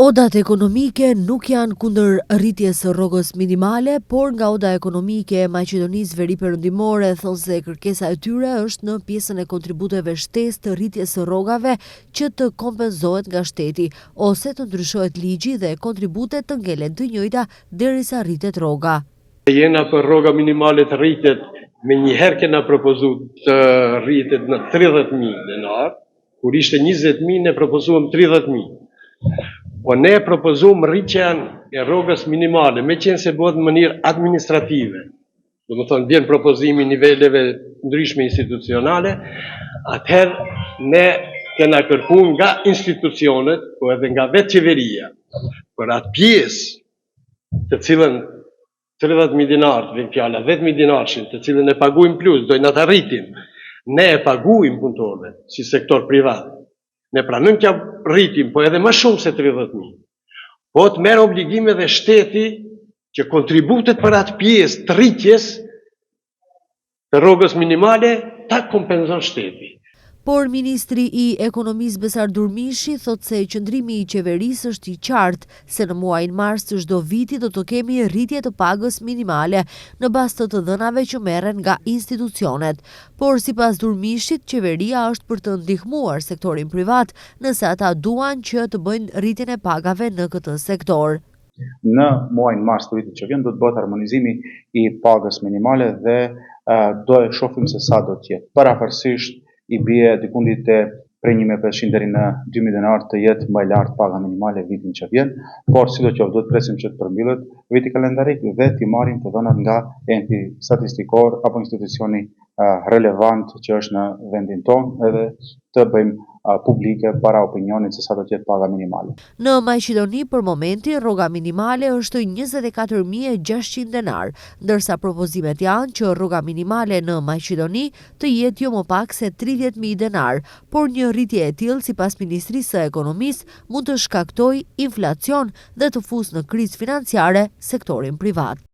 Odat ekonomike nuk janë kundër rritjes së rrogës minimale, por nga Oda Ekonomike e Maqedonisë Veriperëndimore thonë se kërkesa e tyre është në pjesën e kontributeve shtesë të rritjes së rrogave që të kompenzohet nga shteti, ose të ndryshohet ligji dhe kontributet të ngelen të njëjta derisa rritet rroga. Jena për rroga minimale të rritet, menjëherë kena propozu të rritet në 30.000 denar, kur ishte 20.000 ne propozuam 30.000. Po ne propozuam rritjen e rrogës minimale, meqenëse bëhet në mënyrë administrative, domethënë vjen propozimi niveleve ndryshme institucionale, atëherë ne kena kërku nga institucionet, po edhe nga vetë qeveria, për atë pjesë të cilën 30.000 dinar, të vjen fjala, 10.000 dinarshin, të cilën e paguajmë plus, dojna ta rritim, ne e paguajmë punëtorëve si sektor privat. Ne pranojmë t'ja rritim, po edhe më shumë se 30.000. Po të merr obligime dhe shteti që kontributet për atë pjesë të rritjes të rrogës minimale ta kompenzon shteti. Por ministri i Ekonomisë Besar Durmishi thotë se qëndrimi i qeverisë është i qartë se në muajin mars të çdo viti do të kemi rritje të pagës minimale në bazë të të dhënave që merren nga institucionet. Por sipas Durmishit, qeveria është për të ndihmuar sektorin privat nëse ata duan që të bëjnë rritjen e pagave në këtë sektor. Në muajin mars të vitit që vjen do të bëhet harmonizimi i pagës minimale dhe do e shohim se sa do të jetë. Përafërsisht i bie dikundi te prej 1500 deri në 2000 denar të jetë më e lartë paga minimale vitin që vjen, por sidoqoftë duhet presim që të përmbyllet viti kalendarik dhe t'i marrim të dhënat nga enti statistikor apo institucioni relevant që është në vendin tonë edhe të bëjmë publike para opinionit se sa do të jetë paga minimale. Në Maqedoni për momentin rroga minimale është 24.600 denar, ndërsa propozimet janë që rroga minimale në Maqedoni të jetë jo më pak se 30.000 denar, por një rritje e tillë sipas Ministrisë së Ekonomisë mund të shkaktojë inflacion dhe të fusë në krizë financiare sektorin privat.